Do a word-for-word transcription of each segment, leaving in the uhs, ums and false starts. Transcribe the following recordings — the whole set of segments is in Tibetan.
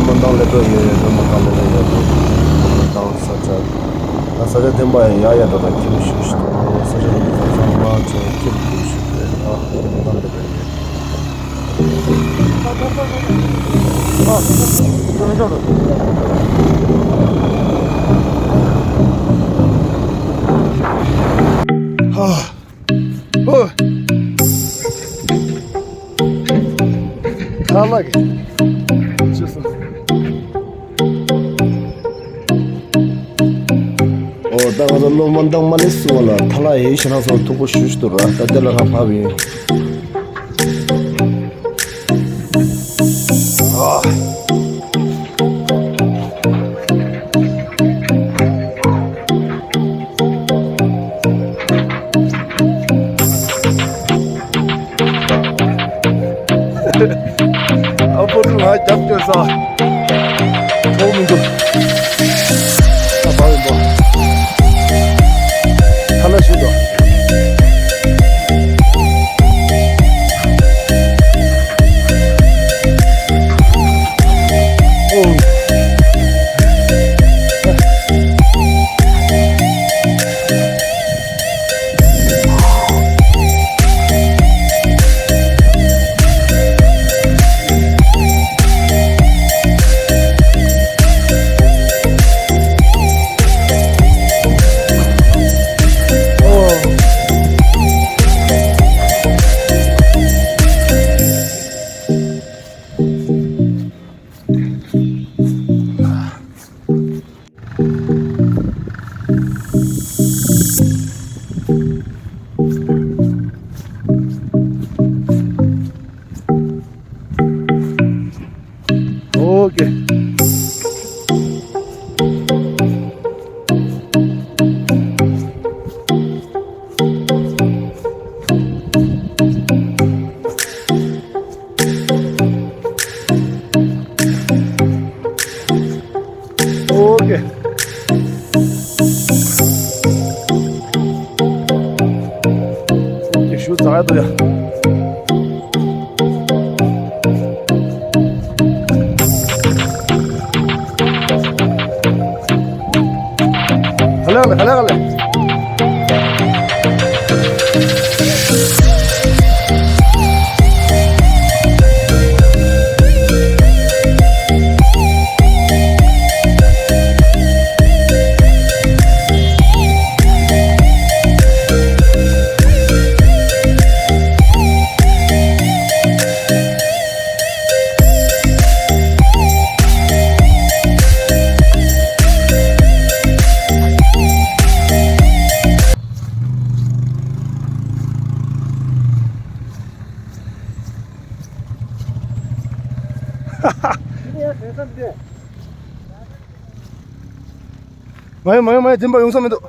མ་འདང་ལེ་འགྲོ་ཡོད་ཡོད། མ་འདང་ལེ་འགྲོ་ཡོད་ཡོད། མ་འདང་ས་ཆ། ད་ས་ཆ་དེ་འདྲ་ཡང་ཡ་ཡ་འགྲོ་ད་ཁྱིམ་ཤུགས་ཤིག་ཏུ། ས་ཆ་དེ་ཚང་མ་ཆ་ཁྱིམ་ཁྱིམ་ཤུགས་རེད། ད་མ་འདང་ལེ་འགྲོ་ཡོད། ཧ། ཧོ། ཐ་ལ་གི། ཅི་སོང་། ཨོ་ད་ང་ཚོ་སློབ་མ་འདང་མ་ལེ་སུ་བ་ལ་ཐ་ལ་ཡེ་ཤ་ན་སོ་ཐུག་པོ་ཞུ་ཞུ་དུ་ར་ད་དེ་ལ་ར་ཕབ་ཡིན། ཨ། ཨ་ཕོ་ཕྲུག་ང་རྒྱབ་སྐྱོར་ས། ཐོག་མི་འདུག་ཨ་ཕ་ཡིན་པ། ཐ་ན་ཞུ་དོ། ཨོ། ཨོ་ཀེ། ཨོ་ཀེ། ཨོ་ཀེ་ཞུ་ཙང་ཡ་དོ་ཡ། ག་ལེ་ག་ལེ་ག་ལེ་ག་ལེ། མ་ཡོང་མ་ཡོང་མ་ཡོང་། འདི་འབའ་ཡོང་ས་མི་འདུག་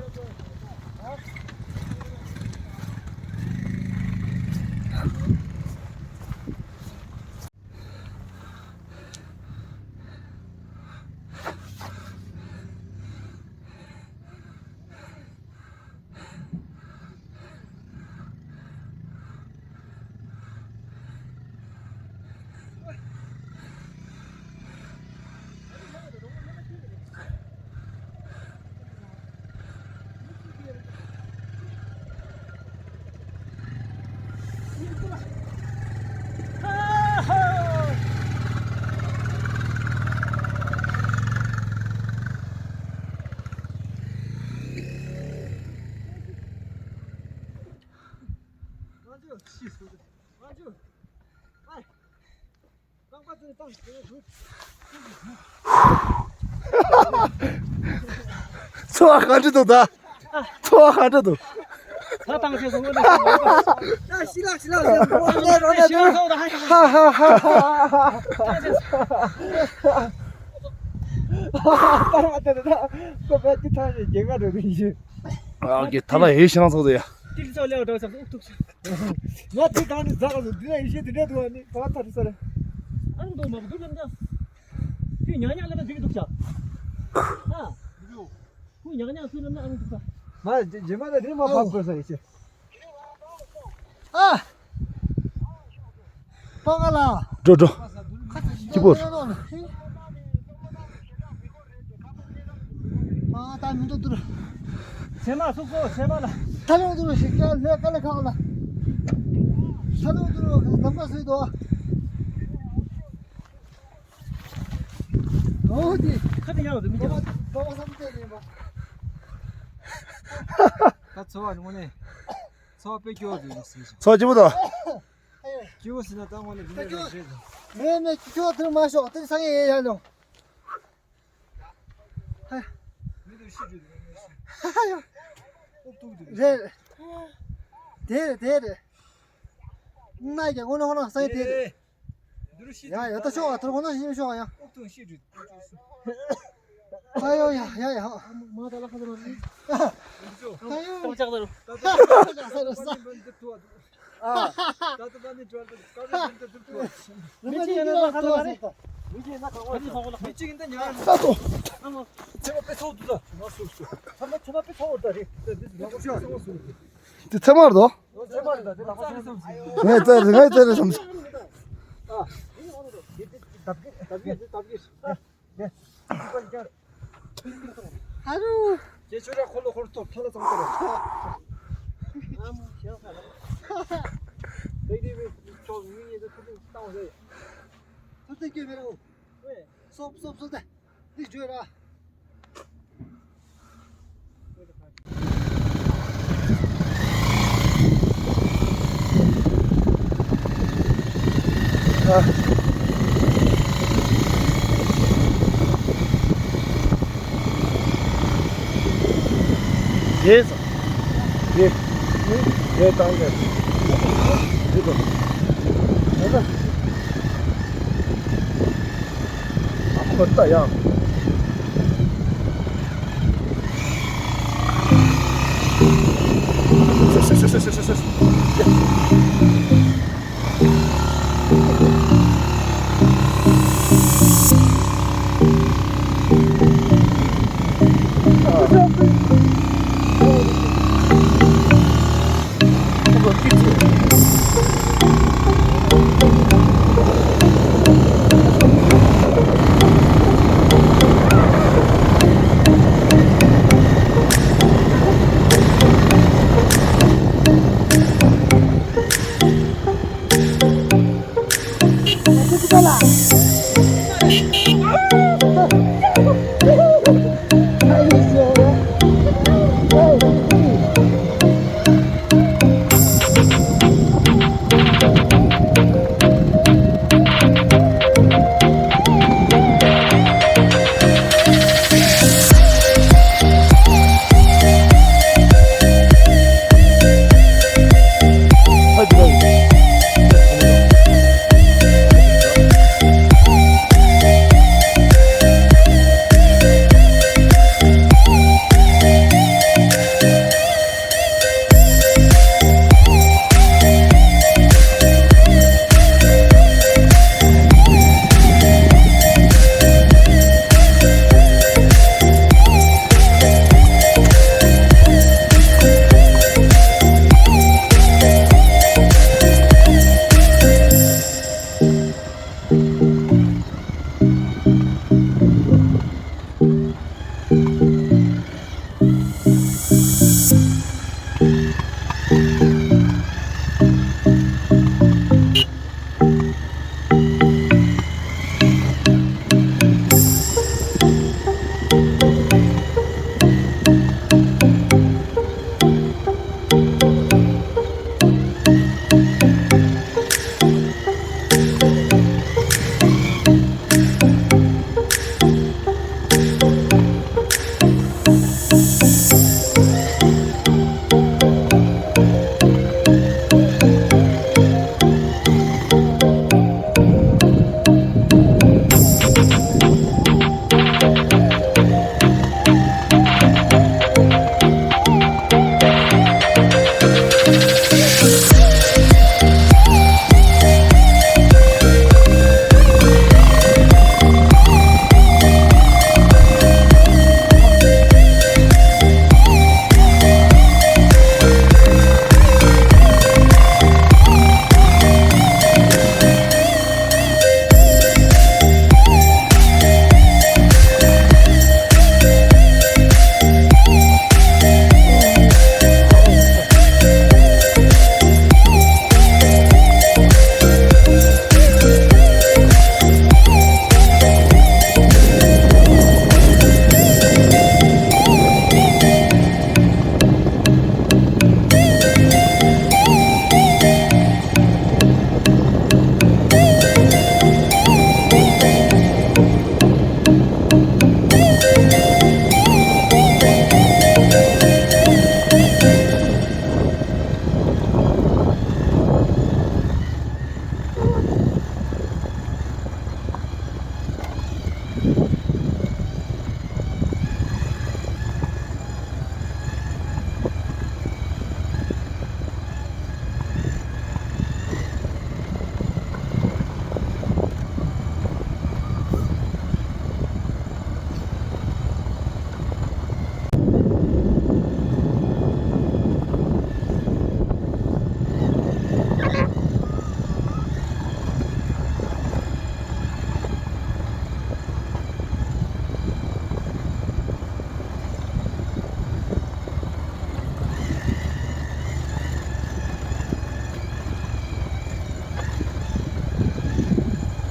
ཚོར་བ་ག་འདྲ་འདུག་ད། ཚོར་བ་ག་འདྲ་འདུག་ད་བཏང་ཆེ་སོང་ངོ་། ད་ཤི་ལག་ཤི་ལག་ཤི་ལག་ཤི་ལག་ཤི་ལག་ཤི་ལག་ཧ་ཧ་ཧ་ཧ། ཨ་གི་ཐ་ལ་ཧེ་ཤང་ཚོགས་དེ་ཡ། ཏིལ་ཚོ་ལེའུ་འགྲོ་ཆགས་ཨུག་ཐུག་ཆགས། ང་དེ་གང་ནས་འཛག་ག་སོང་། འདི་ན་ཡེ་ཤེས་དེ་འདྲ་འདུག་ཨ་ནི་ག་བ་ཐར་ས་རེད། ཨ་ནི་འདུག་མ་འདུག་ལབ་ན། ཁྱོད་ཉག་ཉག་ལབ་ན་འགྲིག་གི་འདུག་ཤག་ཨ། ཁྱོད་ཉག་ཉག་ཁྱོད་ལབ་ན་ཨ་ནི་འདུག་ས། ང་རྗེས་མ་ད་རེད་མ་ཕབ་དགོས་ས་ཡེ་ཤེས། ཨ། པ་ག་ལ། འགྲོ་འགྲོ། སྐྱིད་པོ། ཚེ་མ་སུ་གོ་ཚེ་མ་ལ། ཐ་ལུང་དུ་ཞིག་ཀ་ལེ་ཀ་ལེ་ཁག་ལ། ཐ་ལུང་དུ་ལམ་ཁ་སུས་དོ། ཨོ་དེ། ཁ་དེ་ཡག་འདུག་མི་ཀྱང་། ད་ཚོ་བ་ནི་ཚོ་བ་དཔེ་སྐྱོ་འདུག་ཟེར། ཚོ་ཅི་པོ་དོ། སྐྱིད་པོ་ཟིན་ན་ད་ངོ་ནས་མི་ནས་རེད། མེད་མེད་ཁྱོད་དེར་མ་ཤོག་དེར་ས་ངས་ཡེ་ཡ་ནོ། ཧ། མི་དེར་ཤི་འགྲོ་དེ་ངོ་ཤི། ཧ་ཡ། ཨོག་ཐུག་དེ་རེད། དེ་རེད་དེ་རེད། ན་ཡ་ངོ་ནས་ཧོ་ན་ས་ཡེ་དེ་རེད། དེ་རུ་ཤི་ཡ་ཡ་ད་ཤོག་ཨ་དེར་ངོ་ན་ཤི་མི་ཤོག་ཨ་ཡ། ཨོག་ཐུག་ཤི་འགྲོ། ཨ་ཡོ་ཡ་ཡ་ཡ། མ་ད་ལ་ཁ་ད་ར་ནི། ཨ་ཡོ། ཏོག་ཅག་ད་རུ། ཏོག་ཅག་ད་རུ། ཨ། ད་ལྟ་ད་ནི་འགྲོ་ད་ཀ་རེ་འདི་འདུག་ཏོ། མི་གཅིག་ཡིན་ན་ཁ་ལ་རེད། མི་གཅིག་ཡིན་ན་ཁ་ལ་རེད། མི་གཅིག་ཡིན་ན་ཉར། ད་ཏོ། ཚེ་མ་དཔེ་ཚོགས་འདུག་ད། ང་སུ་སུ། ཚེ་མ་ཚེ་མ་དཔེ་ཚོགས་འདུག་རེད། དེ་ཚེ་མ་རེད་དོ། ཚེ་མ་རེད་ད་དེ་ལག་པ་ཚེ་བསམ་སོང་། ངས་ཙེ་རེད་ངས་ཙེ་རེད་བསམ་སོང་། ཨ། འདབ་ཀྱི་འདབ་ཀྱི། ཧ་རུ། ཁྱེད་ཆོས་ར་འཁོར་ལོ་འཁོར་ཐོབ་ཐ་ལ་ཙམ་ཐོབ། ཨ་མ་ཞལ་ཁ་ལ། དེ་དེ་བས་ཁྱོད་མི་ཉེ་དུ་ཐུབ་ཐུབ་བཏང་བ་རེད། ཐུབ་ཐུབ་སྐྱོན་མེད་ར་འོ། སོབ་སོབ་སོབ་ད། འདི་བརྗོད་ར། རེད་སོང་། རེད། རེད་བཏང་རེད། རེད་དོ། རེད་དོ། ཨ་ཁོ་ལྟ་ཡང་།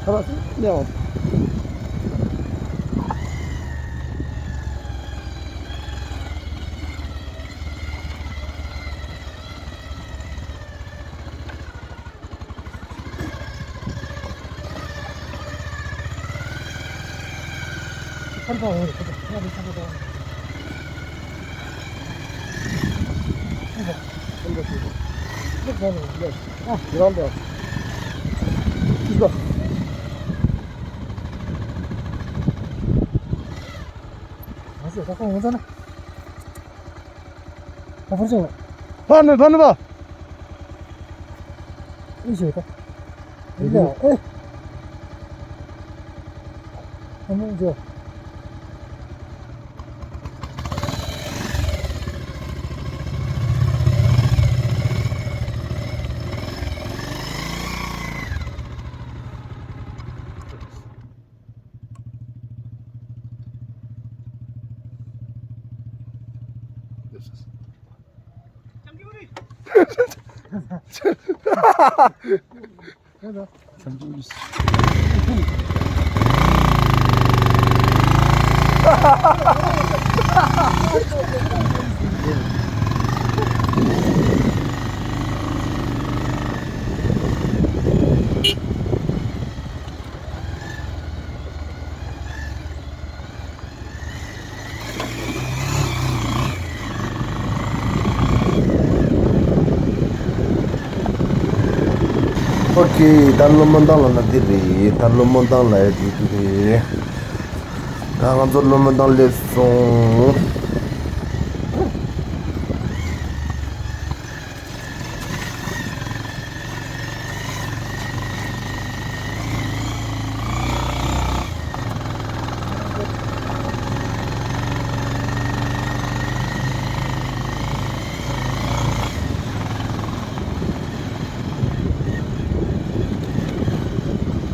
ཁ་ལག་སླེབས་འོང་། ཕར་ནས་ཕར་ནས་ཕར། ཨེ་ཞོ་ད། ཨེ་ལ་ཨེ། ཨ་མ་ཇོ། ཨོ་ཁེ། ད་ལོ་མོན་ཏང་ལ་ན་འདི་རེད། ད་ལོ་མོན་ཏང་ལ་ཡ་འདི་འདི་རེད། ད་ང་ཚོ་ལོ་མོན་ཏང་སླེབས་སོང་།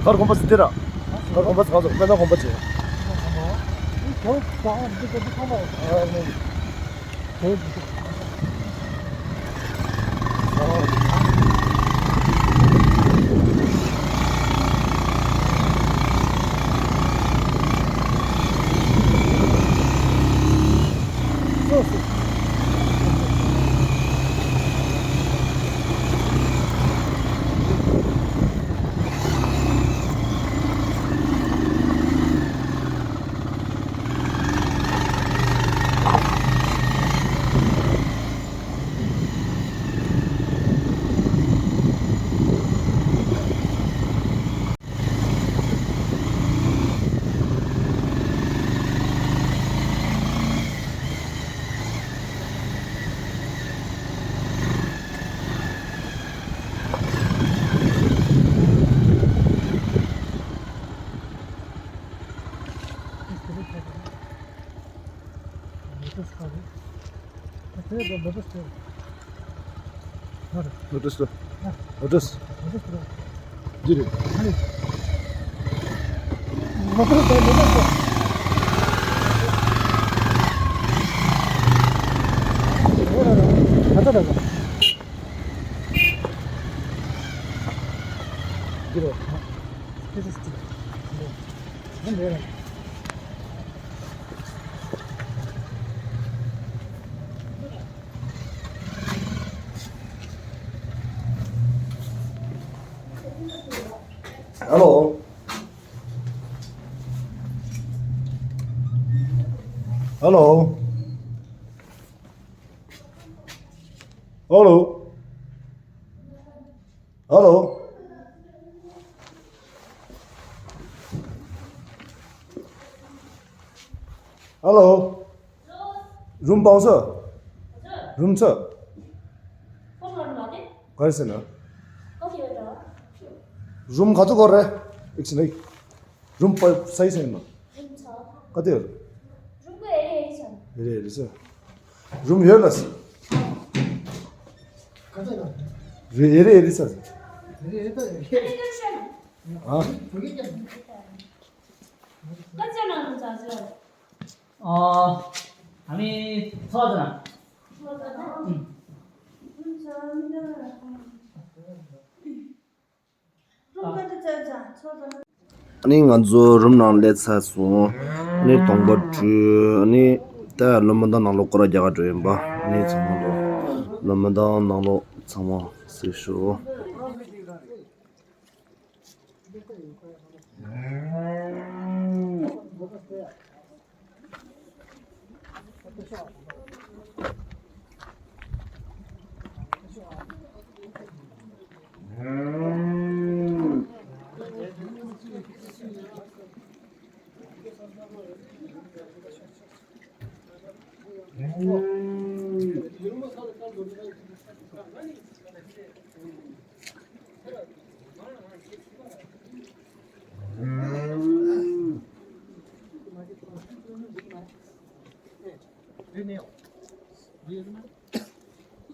ཁར་གོམ་པ་སི་དེ་ར། ཁར་གོམ་པ་སི་ག་ཚོད་མེད་ན་གོམ་པ་ཅི། ལོ་ཊས་སྟོར། ལོ་ཊས། འདི་རེད། འདི་རེད། ཨ་ལོ། ཨ་ལོ། ཨ་ལོ། ཨ་ལོ། ཨ་ལོ། རུམ་སྤང་ས། རུམ་ཚ། ག་རེ་ཟེར་ན། རུམ་ག་ཚོད་དགོས་རེད། ཨེག་སི་ནི། རུམ་པ་སའི་སེམས་ན། རུམ་ཚ། ག་དེ་ཡོད། རུམ་ག་ཨེ་རེ་ཨེ་རེ་ཚ། ཨེ་རེ་ཨེ་རེ་ཚ། རུམ་ཡོད་ལ་སི། ག་ཚོད་ལ། རེ་ཨེ་རེ་ཨེ་རེ་ཚ། ཨེ་རེ་ཨེ་རེ་ཚ། ཨ། ཨ་མི་ཚ་ཚ་ན། ཚ་ཚ་ན། ཨུམ། རུམ་ཚ་མི་འདྲ་བ་ལ་ཁོང་། རུམ་ཁ་དེ་བཙལ་ཙང་ཚོ་དང་། ཨ་ནི་ང་ཚོ་རུམ་ནང་སླེབས་ཚར་སོང་། ཨ་ནི་གདོང་པ་བཀྲུས། ཨ་ནི་ད་ལོ་མ་དང་ནང་ལོགས་སྐོར་ར་རྒྱག་ག་འགྲོ་ཡིན་པ། ཨ་ནི་ཚང་མ་ལོ་ལོ་མ་དང་ནང་ལོགས་ཚང་མ་གཟིགས་ཤོག་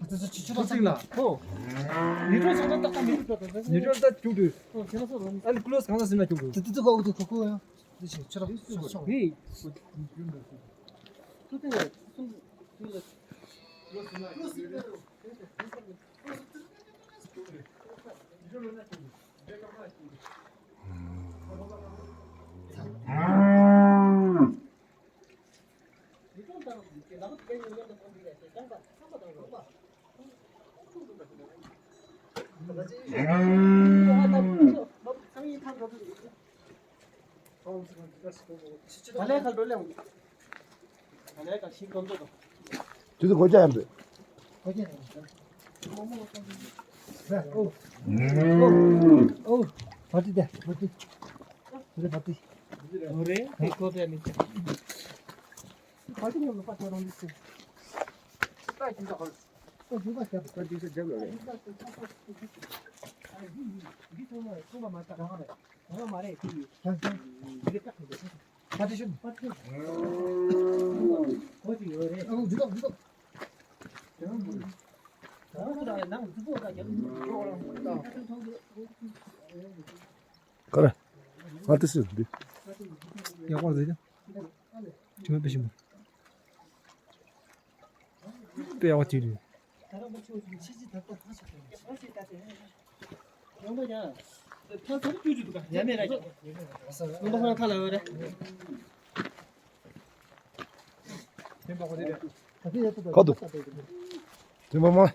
ཨ་ཙི་ཙི་ཅི་ཅི་རོ་ཚིག་ལ། ཨོ། ནི་ཀྲོ་ཚང་ཏག་ཏག་མི་འདུག་ཏག་ཏག་ནི་ཀྲོ་ད་ཅུག་ཏུ། ཨོ་ཁྱེད་རང་ཚོ་རང་། ཨ་ནི་ཀློས་གང་ལ་ཟིན་ན་ཅུག་ཏུ། ཏི་ཏི་ཏི་ཁོ་ཨུ་ཏི་ཁོ་ཁོ་ཡ། ཏི་ཤི་ཆི་ར་སུ་ཆོ་ཧེ། ཏུ་ཏི་ཏི་སུ་ཏི་ལ། དེ་ཚོ་སྒོ་རྒྱག་ཡམ་པས། ཨོ། ཨོ། བ་ཏི་དེ། བ་ཏི། དེ་རེད་བ་ཏི། ཨོ་རེད། དེ་ཀོ་དེ་ནི། བ་ཏི་ནི་མ་པ་ཐོ་རང་འདི་སེ། ད་ཅི་འདྲ་ཧོལ། ད་ཅི་འདྲ་རྒྱབ། ད་ཅི་འདྲ་རྒྱབ་ལ་རེད། འདི་ཚང་མ་ཚང་མ་མ་ད་རང་རེད། ཨོ་མ་རེད། དེ་ཡིན། ཡང་ཡང་། འདི་ལྟ་གི་འདུག་ཕ་ཏི་ཤུན། ཕ་ཏི་ཤུན། གོ་ཅི་ཡོད་རེད། ཨ་འདི་ལ་འདི་ལ། ད་ང་ཚོ་ད་ནང་འཛུགས་པོ་ད་རྒྱབ། ག་རེ། ཕ་ཏི་ཤུན་འདི། ཡག་པོ་རེད། དྲི་མ་དཔེ་ཞིམ་པོ། དཔེ་ཡག་པོ་བྲིས་འདུག་ག་འདུག་ཐེམ་པ་མ།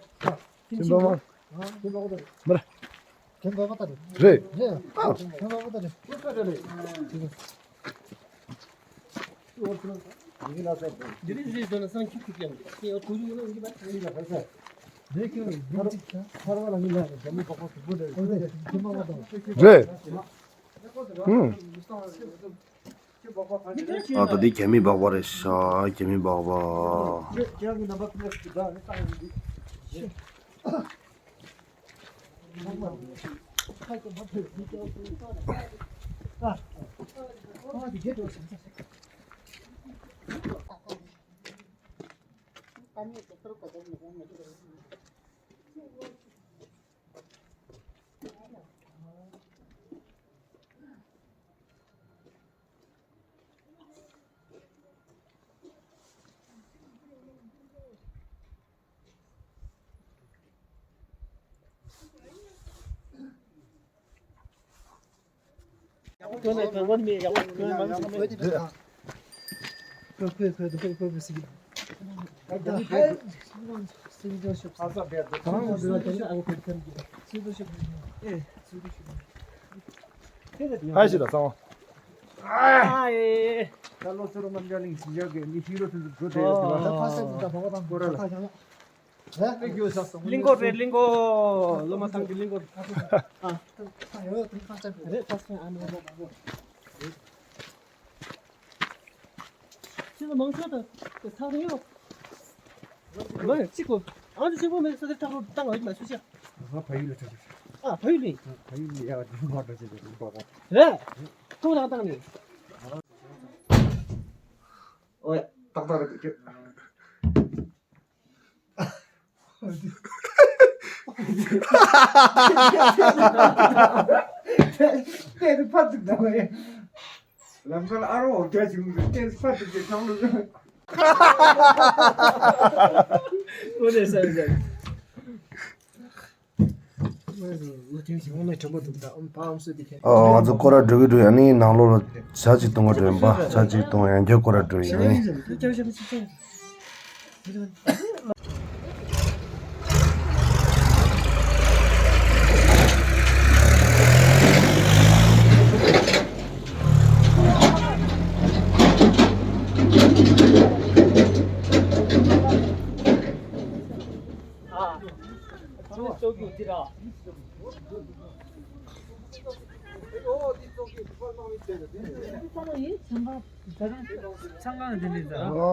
ཐེམ་པ་མ། མ་རེད། རེད། ཨ། རེད། ཨུམ། ཨ་ད་འདི་རྒྱ་མི་སྦག་པ་རེད་ཤག་རྒྱ་མི་སྦག་པ། ཨ་ཞེ་ད་གཙང་མ། ཨ་ཨེ། ད་ལོ་ཚོ་རོ་མ་འཇའ་གླིང་ཞིང་ཆགས་ཀྱི་མི་ཤི་རོ་ཚོ་འགྲོ་བསྡད་ཡོད་དེ་བ། ཨ། ད་ཕ་སེ་ད་བ་བ་དང་སྐོར་ར་ལ། གླིང་སྐོར་རེད། གླིང་སྐོར། སློབ་མ་ཐང་གི་གླིང་སྐོར། ཨ། ད་ཡོད་ཡོད་དེ་ཕ་སེ་རེད། ཕ་སེ་ཨ་ནི་བ་བ་བ། ཁྱེད་ཚོ་མང་ཤོས་དང་དེ་ཚགས་ཡོད། མ་གཅིག་གོ། ཨང་ཅིག་ཆེན་པོ་མེད་ས་དེ་ཐག་རོ་བཏང་བ་ཡིན་ན་སུ་ཤ། ང་ཕ་ཡུལ་ལ་ཆགས་ཤག་ཨ་ཕ་ཡུལ་ལ་ཡིན། ཕ་ཡུལ་ལ་ཡ་བ་དེ་མ་འགྲོ་ཆེ་དེ་རིག་པ་ག་རེད། ཁོང་རང་བཏང་ནས། ཨོ་ཡ་ཏག་ཏག་རེད་ཁྱོད། ལམ་ཁ་ལ་ཨ་རོ་འོ་རྒྱ་བྱུང་ནས་ཏེ་ཕ་དུ་ཅེ་ཚང་ལུ། ཨོ་རེད་ས་རེད་ས་རེད། ཨ། ང་ཚོ་སྐོར་ར་འགྲོ་གི་འགྲོ། ཡང་ནི་ནང་ལོགས་ལ་ཇ་ཅིག་བཏུང་གི་འགྲོ་ཡིན་པ། ཇ་ཅིག་བཏུང་། ཡང་བསྐྱར་སྐོར་ར་འགྲོ་ཡིན།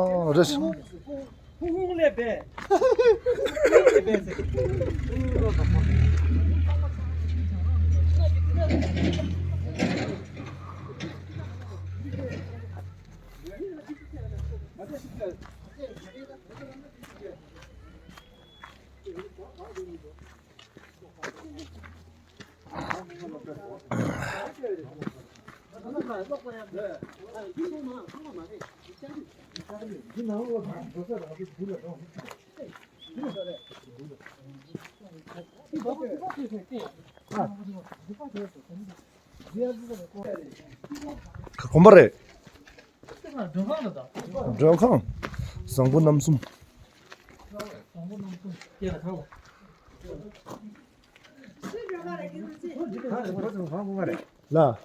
ཨོ། རེད། ག་གོམ་པ་རེད། མགྲོན་ཁང་། བཟང་པོ་རྣམ་གསུམ། ལ།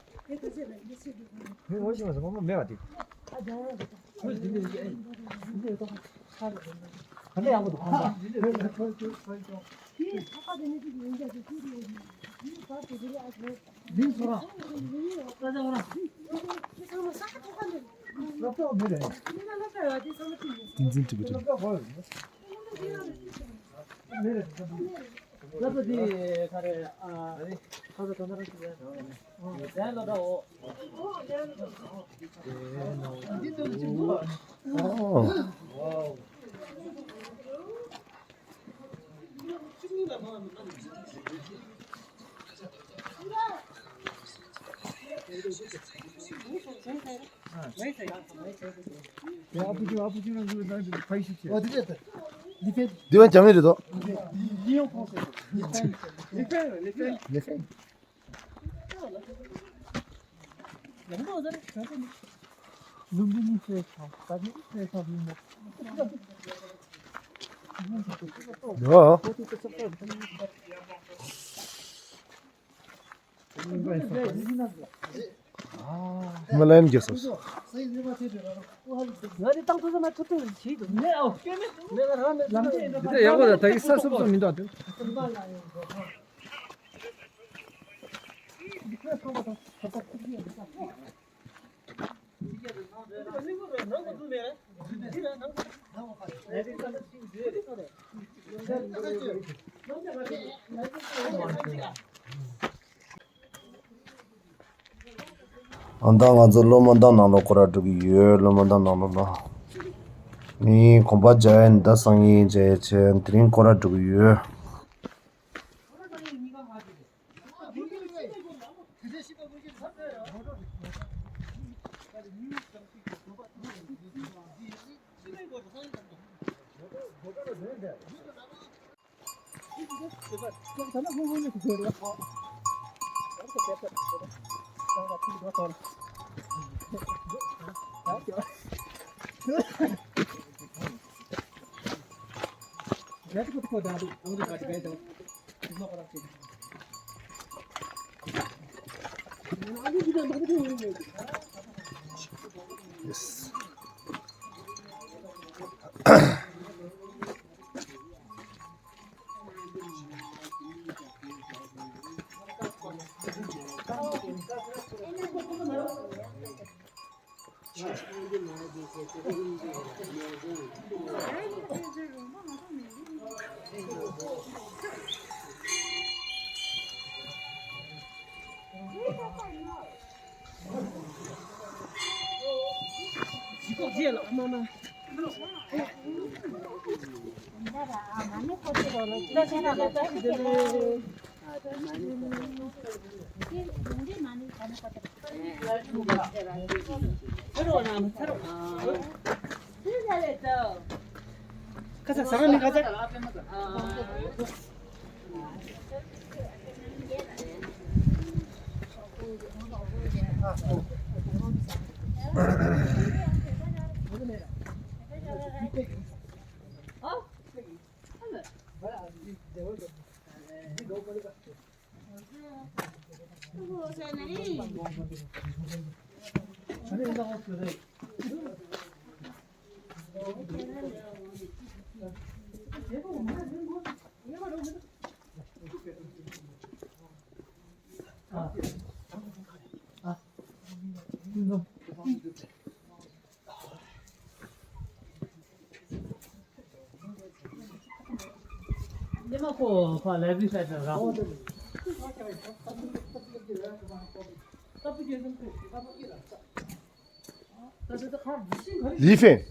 བསྟན་འཛིན་ཊི་བི་ཊི། འདི་བ་རྒྱ་མི་རེད་དོ། ཡོ། མ་ལན་རྒྱག་སོང་། ང་ནི་ཏང་ཐུ་ས་མ་ཐུ་ཐུ་བྱེད་འདུག་ནས་ཨོ་ཀེ་མེད་འདུག་ནས་ང་རང་མེད་འདི་ལ་ཡག་པོ་དང་ད་གི་ས་སོབ་སོབ་མི་འདུག་ཨ། ཨ། ད་ང་ཚོ་སློབ་མ་མདའ་ནང་ལོགས་སྐོར་ར་འགྲོ་གི་ཡོད། སློབ་མ་མདའ་ནང་ལོགས་ལ། ནི་གོམ་པ་རྒྱག་ཡ་ནི་ད་སང་ཉིན་རྗེས་ཆེ་དེ་རིང་སྐོར་ར་འགྲོ་གི་ཡོད། ཁ་ཚ་ཟ་ག་མི་ཁ་ཚ། འདི་མ་ཁོ་ཕ་ལའི་བྷ་རི་སའིཌ་ལ་རག་ལི་ཧྥེང་།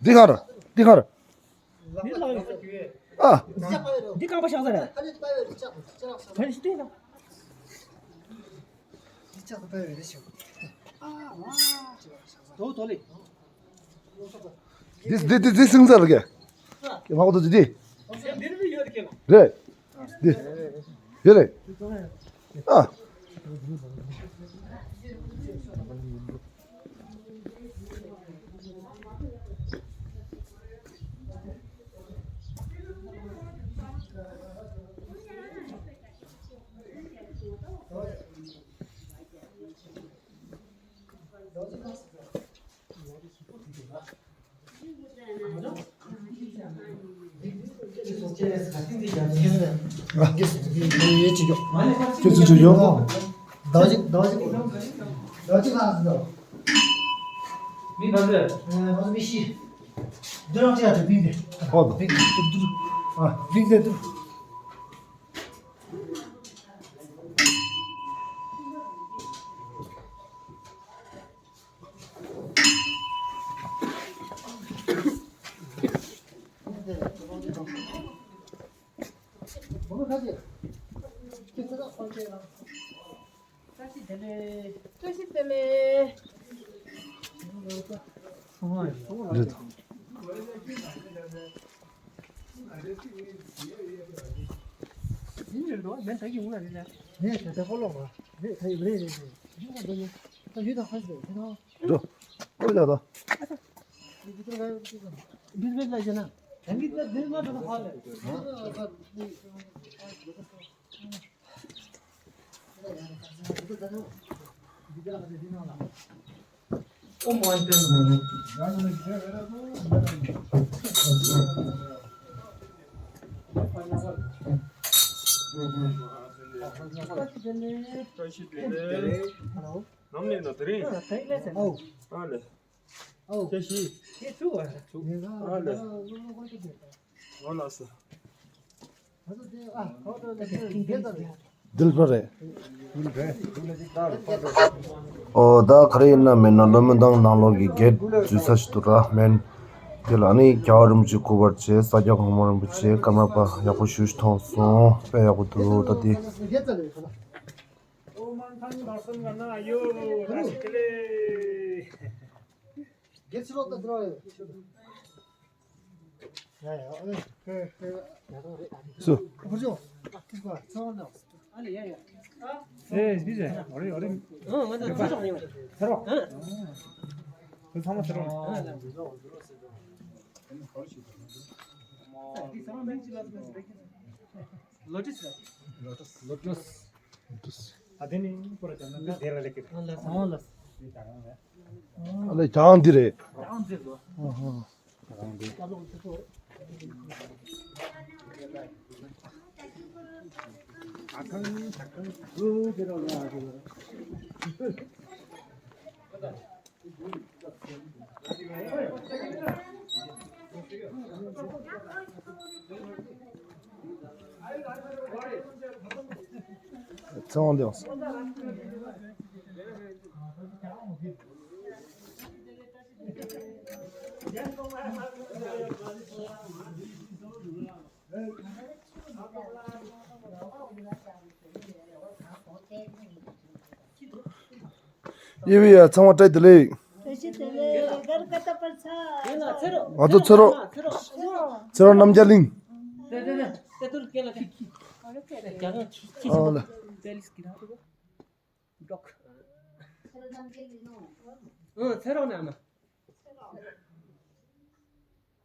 འདི་གང་ར། འདི་གང་ར། ཨ། འདི་རྐང་པ་བཞག་ས་རེད། ཕ་ནི་ཤི་ཏེ་ན། འདི་འདི་འདི་འདི་སིང་ས་རེད་གི། ང་གོ་འདི་འདི། རེད། འདི། ཡོད་རེད། ཨ། ཁྱེད་ཚོ་ཅིག་ཡོང་། ཟླ་གཅིག་ཟླ་གཅིག་ཟླ་གཅིག་ལྷག་ཙམ་འདུག་མི་ག་ཚོད། ཨ་ཚོ་མི་ཤི། འདི་རང་ཅི་ཡ་དེ་བིང་དེ། ཨོ་དོ། བིང་དེ་དུ་དུ། ཨ་བིང་དེ་དུ། བཀྲ་ཤིས་བདེ་ལེགས། རེད་དོ། འགྲོ། ཨོ་ལ་ལ། ནམ་ལས་ན་དེ་རིང་། ཨ་ལས། ཨོ། ཁྱེད་ཤི། ཁྱེད་ཚུགས་པ། ཨ་ལས། ཨོ་ལགས་སོ། འདི་ལ་རེད། ཨོ་ད་ག་རེ་ཡིན་ན་མེད་ན་སློབ་དཔོན་ཐང་ནང་ལོགས་ཀྱི་གེ་ཊི་འཛུལ་ས་ཞིག་འདུག་ར་མེན། དེ་ལ་ནི་རྒྱལ་བ་རིན་པོ་ཆེ་སྐུ་པར་བྱས། ས་སྐྱ་གོང་མ་རིན་པོ་ཆེ། ཀརྨ་པ་ཡག་པོ་ཞེ་པོ་ཅིག་མཐོང་སོང་། དཔེ་ཡག་པོ་འདུག་ད་དེ། སུ། ཨེ་སྦི་ཟེར། ཨོ་རེད་ཨོ་རེད། ཨ་ང་ཚོ་ཚོ་ཆོག་ཡིན་པ། ཁྱེར་རོགས། ཁྱེད་ཚང་མ་ཁྱེར་རོགས། ལོ་ཊི་སི། ལོ་ཊི་སི། ལོ་ཊི་སི། ཨ་དེ་ནི་པོ་ར་ཅང་ན་དེ་ར་ལེགས་ཀྱི། ཨ་ལ་སང་ལ། ཨ་ལ་ཅང་འདི་རེད། ཅང་འདི་རེད། ཨ་ཧ། ཚེ་དབང་ལེགས། ཡེ་བི་ཡ་ཚང་མ་བཀྲ་ཤིས་བདེ་ལེགས། བཀྲ་ཤིས་བདེ་ལེགས། གར་ཀ་ཏ་པར་ཚ། ང་ཚོ་ཚེ་རོགས། ཚེ་རོགས་རྣམ་རྒྱལ་གླིང་། ཏེ་ཏུར་ཀེ་ལ་ཀེ། རྒྱ་གར་ཁྱི་ཁྱི་ཨོ་ལ། ཆེན་པོ་པེ་ལིས་ཀི་ར་ཏུ་རོག། ཨ་ཚེ་རོག་ནས་ཨ་མ།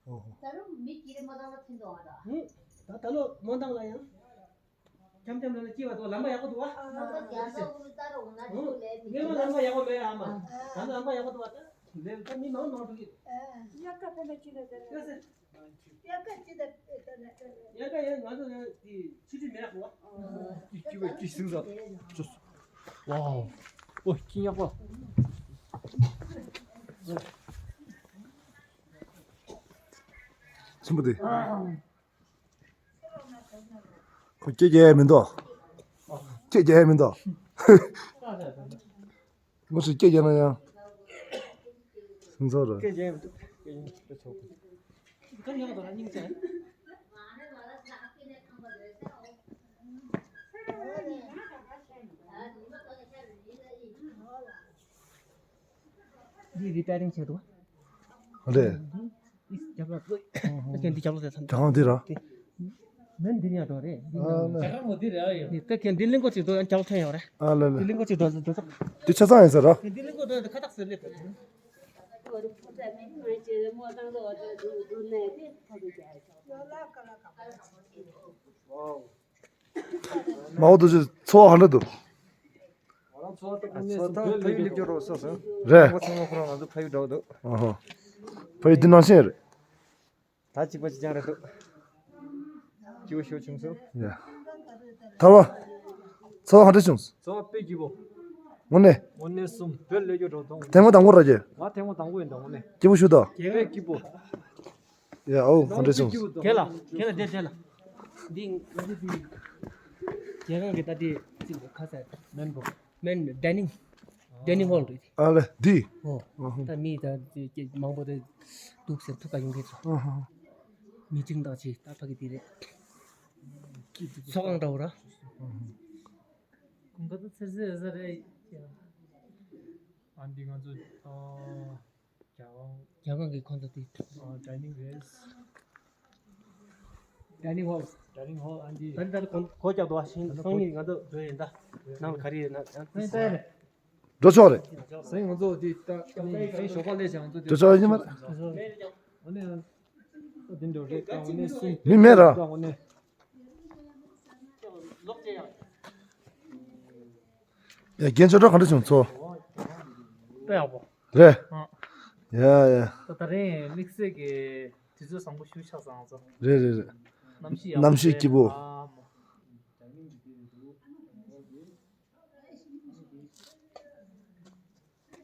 ཨོ་ཧོ། ད་རུང་མི་ཀི་རེ་མོ་དང་ལ་ཐིན་དོ་ཨ་ད། ད་ད་ལོ་མོ་དང་ལ་ཡང་། འཁྱམ་འཁྱམ་ལ་ལ་སྐྱིད་པ་དོ་ལམ་པ་ཡག་པོ་འདུག་ཨ། ལམ་པ་རྒྱ་ས་ཀུ་ཏ་རོ་ན་ཨ་ཏུ་ལེ་མི་ངས་མ་ལམ་པ་ཡག་པོ་མེད་ཨ་མ། ད་ལམ་པ་ཡག་པོ་འདུག་ཨ་ད། ལེ་ད་མི་མང་མང་འགྲོ་གི། ཡ་ཀ་ཕེ་ན་ཅི་ན་ད་ན། ཡ་ཀ་ཅི་ད་ད་ན་ད་ན། ཡ་ཀ་ཡ་ང་ཚོ་ནི་ཆུ་ཆུ་མེད་ཨ་གོ། ཀི་ཀི་བའི་ཀི་སིང་ས། ཅོ། ཝའོ། ཨོ་ཀི་ཉག་པ། ཆེན་པོ་དེ། ཁོ་སྐད་རྒྱག་ཡ་མི་འདུག་སྐད་རྒྱག་ཡ་མི་འདུག་ངོ་ཤེས་སྐད་རྒྱག་ན་ཡང་། སེང་ཚོགས་ར། སྐད་རྒྱག་ཡ་མི་འདུག་སྐད་རྒྱག་ཡ་མི་འདུག་འདི་རི་པེ་རིང་བྱས་འདུག་རེད། རྒྱབ་ལོགས་ལོས། ད་ཁྱེད་འདི་རྒྱབ་ལོགས་ཟེར་ཚར། ད་འདི་ར། མེན་འདི་ནས་འགྲོ་རེད། ཨ་ལ། ད་ཁྱེད་འདི་གླིང་སྐོར་ཅིག་འགྲོ་ཡང་རྒྱབ་ལོགས་ཐོན་ཡོང་རེད། ཨ་ལ་ལ། འདི་གླིང་སྐོར་ཅིག་འགྲོ་འགྲོ་ཆོག་འདི་ཆ་ཚང་ཡིན་ས་ར། འདི་གླིང་སྐོར་འགྲོ་ཡང་ཁ་ཐག་ཟེར་ལེ། མ་འོ་དུ་ཚོ་ཧ་ལ་དུ། ང་རང་ཚོ་ད་ཕ་ཡུལ་སླེབས་རྒྱུ་རོགས་སོ་སོ། རེད། ང་ཚང་མ་ཁོ་རང་ང་ཚོ་ཕ་ཡུལ་འདྲ་བོ་འདུག་ཨ་ཧོ། ཕ་ཡུལ་འདི་ནང་བཞིན་རེད། ད་གཅིག་པ་གཅིག་རྐྱང་རེད་འདུག་སྐྱིད་པོ་ཞེ་པོ་བྱུང་སོང་། ཡ། ཐར་བ། ཚོ་ཧ་འདྲ་བྱུང་། ཚོ་དཔེ་སྐྱིད་པོ། དངོས་གནས། དངོས་གནས་གསུམ་བོད་སླེབས་རྒྱུ་རོགས་གཏོང་། ཐེངས་མ་དང་པོ་ར་ཇེ། ང་ཐེངས་མ་དང་པོ་ཡིན་ད་དངོས་གནས། སྐྱིད་པོ་ཞུ་དང་། དཔེ་སྐྱིད་པོ། ཡ་ཨོ་ཧ་འདྲ་བྱུང་། དེ་ལ་དེ་ལ་དེ་དེ་ལ། འདི་ང་ཚོ་འདི་རྒྱལ་ཁང་གི་ད་འདི་ཅིག་ཁ་ཟས་མེན་པོ་མེན་ཌའི་ནིང་ཌའི་ནིང་ཧོལ་རེད། ཨ་ལེ་འདི། ཨོ་ཨ་ཧོ། ད་མི་ད་ཅིག་མང་པོ་རེད་འདུག་ཟེར་ཐུག་ག་ཡོང་གི་རེད། ཨ་ཧོ། མི་ཊིང་དང་ཅིག་ད་ཕ་གི་འདི་རེད། ཚོགས་ཁང་འདྲ་བོ་ར། ཨ་ཧོ། ཁོང་ག་ཚོད་ཚེར་ཚེར་ཟ་རེད། ཨ་འདི་ང་ཚོ་ཨ། རྒྱ་གང་རྒྱ་གང་གི་ཁོང་ཚོ་དེ། ཨ་ཌའི་ནིང་རེད། ཌའི་ནིང་ཧོལ། ཌའི་ནིང་ཧོལ་ཨ་འདི། ད་ནི་ད་ནི་གོང་གོ་རྒྱག་འདུག་ཨ་ཤིང་སང་ཉིན་ང་ཚོ་འགྲོ་ཡིན་ད། ནང་ལ་ག་རེ་ཡོད་ན་ཡང་དེ་ཟེར། འགྲོ་ཆོག་རེད། སང་ང་ཚོ་དེ་ད་ནི་སང་ཞོགས་པ་སླེབས་ཤག་ང་ཚོ་དེ། འགྲོ་ཆོག་ཡིན་མ་རེད། ཨ་ནི་ཨ་དེ་འགྲོ་རེད་ད་ཨ་ནི་སུ། མི་མེད་ར། ཨ་ནི། ཡ་རྒན་ཆོས་གྲོགས་ག་འདྲ་བྱུང་ཚོ། དཔེ་ཡག་པོ། རེད། ཨ། ཡ་ཡ། ད་ད་རིང་དམིགས་བསལ་གྱི་དུས་ཚོད་བཟང་པོ་ཞིག་ཆགས་སོང་ང་ཚོ། རེད་རེད་རེད། གནམ་གཤིས་ཡག་པོ་གནམ་གཤིས་རེད། སྐྱིད་པོ། ཨ་མ།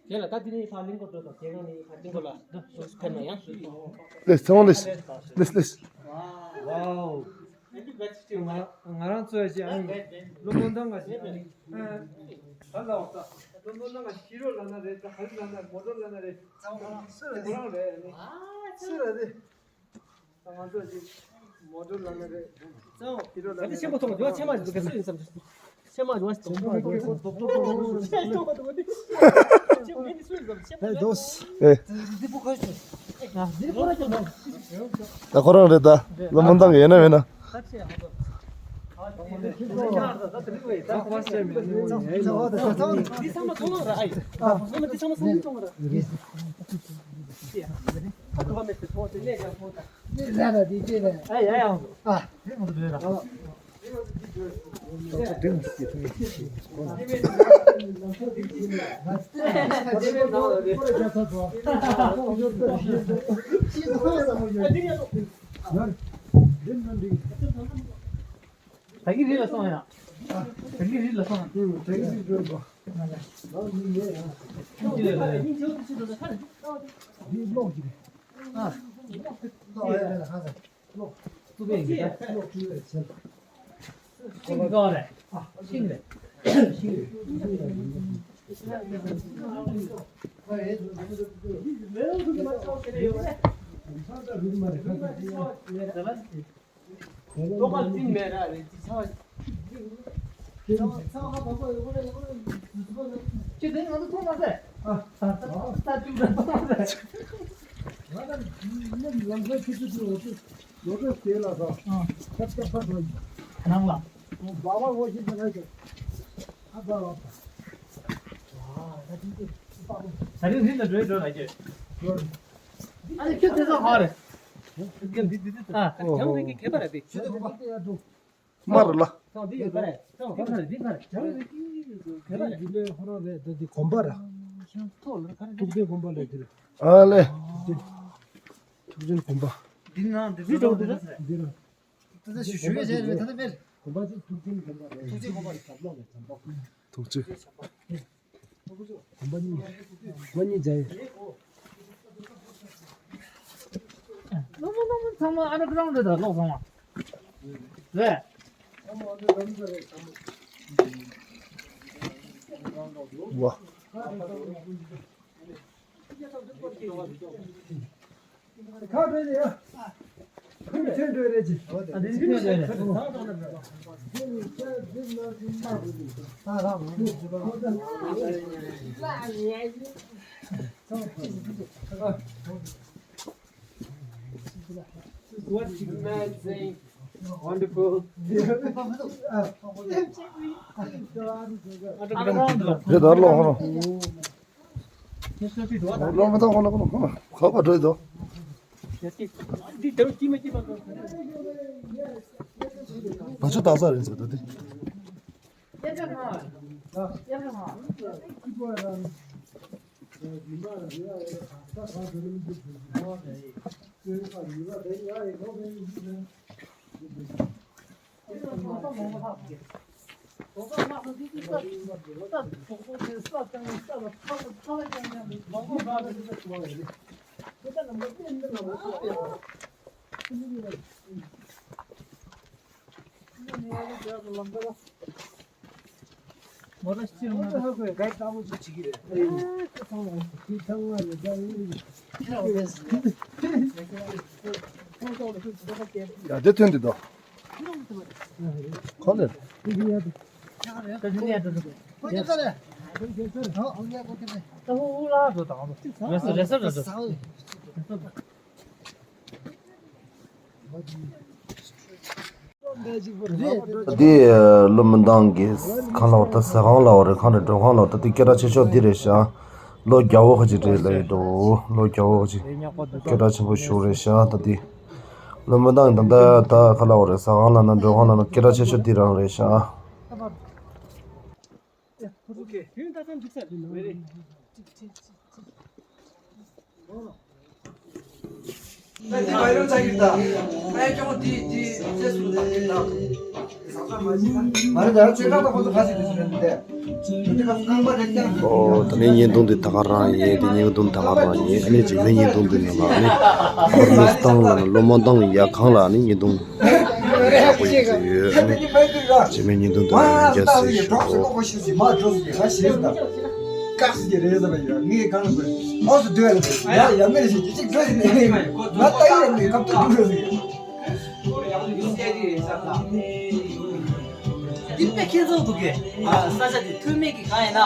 དེ་ལ་ད་དེ་ནས་ཕར་གླིང་སྐོར་འགྲོ་དང་དེ་གང་ནས་ཕར་གླིང་སྐོར་ལ་ཕེབས་ན་ཡང་། ལེས་ཚེ་དབང་ལེས། ལེས་ལེས། ཝའོ། ང་ང་རང་ཚོ་ཡ་ཅི་ཨ་ནི་སློབ་སྦྱོང་དང་ང་ཞིག་ཨ་ནི་ཨ་ད་ལ་འོག་ད་སློབ་སྦྱོང་དང་ང་ཞིག་ཤི་རོ་ལ་ན་རེད་ད་ཧ་རི་ལ་ན་མོ་ཊོར་ལ་ན་རེད་ཁོ་རང་རེད་ཨ་ནི་སུ་ར་རེད། ད་ང་ཚོ་ཅིག་མོ་ཊོར་ལ་ན་རེད། ད་ཆེན་པོ་ཐོག་མ་ཆེན་མ་ཞིག་འདུག་ག་སུ་ཡིན་བསམ། ཆེན་མ་ཡོང་བ་ཞིག་འདུག་ཆེན་མ་ཡོང་བ་ཞིག་འདུག་ཆེན་མ་ཡོང་བ་ཞིག་འདུག་ཆེན་མ་ཡོང་བ་ཞིག་འདུག་ཨེ། འདི་པོ་ག་ཞིག་ད་ཁོ་རང་རེད་ད། ལ་མོ་འདང་གི་ཡོད་ན་མེད་ན། ད་གི་རི་ལ་སོང་ཡ། ད་གི་རི་ལ་སོང་ཡ། ད་གི་རི་ལ་སོང་། ཨ། ཏུ་བེ་གི་ད། ཤིང་གི་ཀ་རེད། ཤིང་རེད། ཤིང་རེད། ཏོག་ཙམ་མེད་ར་རེད་ཅི་ཚ་བ། ཚ་བ་ཚ་བ་ཧ་བ་ཡོད་རེད་ཡོད་རེད། ཅི་དེ་ང་ཚོ་མཐོང་མ་ཟད། ཨ་ས་ས་ས་ཅུང་ད་མཐོང་མ་ཟད། ང་ད་ནི་ལམ་སང་ཆུ་ཆུ་ཆུ་འོ་ཆུ། ལོ་ཏོག་དེ་ལ་ས། ཨ། ཁ་ཁ་ཁ་ཁ། ནང་ལ། ཨོ། བ་བ་འོ་ཞིག་ན་ཁ་ཁ། ཨ་བ་བ། ཨ་ད་དེ་དེ། ད་རིང་རིང་ལ་འགྲོ་འགྲོ་ལ་ཁྱོད། ཨ་ནི་ཁྱོད་དེ་ཚོ་ཧ་རེད། ཁྱོད་འདི་འདི་འདི། ཨ། ཁྱོད་འདི་གི་ཁྱད་པར་རེད་དེ། ཁྱོད་འདི་གོ་བ། མར་ལ། ཐང་འདི་ཡོད་པ་རེད། ཐང་འདི་ག་རེད། འདི་ག་རེད། ཁྱོད་འདི་ག་རེད། འདི་ལས་ཁོ་རང་རེད། ད་འདི་གོམ་པ་ར། ཐོག་ལ་ག་རེ། ཐུགས་རྗེ་གོམ་པ་ལས་འདིར། ཨ་ལེ། ཐུགས་རྗེ་གོམ་པ། འདི་ནང་འདི་འདི་འདྲ་འདི་ར། ད་ད་ཞུ་ཞུ་ཡས་བྱས་རེད། ད་ད་མེད། གོམ་པ་ཅིག་ཐུགས་རྗེ་གོམ་པ་རེད། ཐུགས་རྗེ་གོམ་པ་རེད། ཞབས་ལོག་ནས་བྱམས་པ། ཐུགས་རྗེ། གོམ་པ་གཉིས། གོམ་པ་གཉིས་བྱས། སློབ་མ་སློབ་མ་ཚང་མ་ཨ་ན་ཀི་རའུན་ཌི་རེད། ད་ལོག་ཚང་མ་རེད། ཝ། ཁ་བྲལ་ཡ། ཁོས་ཁྱོད་འགྲོ་རེད་ཅི། ཨ་དེ་ཁྱོད་འགྲོ་རེད། What amazing, wonderful. རེད་ད་ལོ་ཧོ། ལོ་མ་ཐང་ཁོ་ན་ཁོ་ན་ཁོ་ན་ཁ་པ་འགྲོ་ཡི་དོ། བ་ཆུ་བཏགས་ས་རེད་ཟེར་ད་དེ། ཡ་དེ་ཐོན་འདི་དོ། ཁོ་ལེ། འདི་སློབ་མ་ཏང་གི་ཁང་ལ་བར་ད་ཟ་ཁང་ལ་བར་ཁང་རེད། མགྲོན་ཁང་ལ་བར་ད་འདི་སྐད་གྲགས་ཆེ་ཤོས་འདི་རེད་ཤག་ལོ་རྒྱ་བོ་ཁ་ཅིག་རེད་ལ་ཡོད་འགྲོ། ལོ་རྒྱ་བོ་ཁ་ཅིག་སྐད་གྲགས་ཆེན་པོ་ཞིག་རེད་ཤག་ད་འདི་སློབ་མ་ཏང་ད་ད་ཁ་ལ་བར་ཟ་ཁང་ལ་ན་མགྲོན་ཁང་ལ་ན་སྐད་གྲགས་ཆེ་ཤོས་འདི་རང་རེད་ཤག་ཨོ། ད་ནི་བརྙན་ཐུང་འདི་ད་ག་རང་ཡིན། དེ་ནི་བརྙན་ཐུང་འདི་ད་ག་རང་ཡིན། ཨ་ནི་རྗེས་མའི་བརྙན་ཐུང་འདི་ནང་ལ་ཨ་ནི་ཧོར་ནུ་སྟང་ལ་ནི་སློབ་མ་ཏང་ཡ་གང་ལ་ནི་བརྙན་ཐུང་ཡག་པོ་ཡོད་ཚོད་ཡོད། ཨ་ནི་རྗེས་མའི་བརྙན་ཐུང་དུ་ཡང་བསྐྱར་གཟིགས་ཞུ་རོགས། འདི་དཔེ་ཁྱད་མཚར་འདུག་གས། ས་ཆ་འདི་ཐུ་མེད་ཀྱི་གང་ཡིན་ན།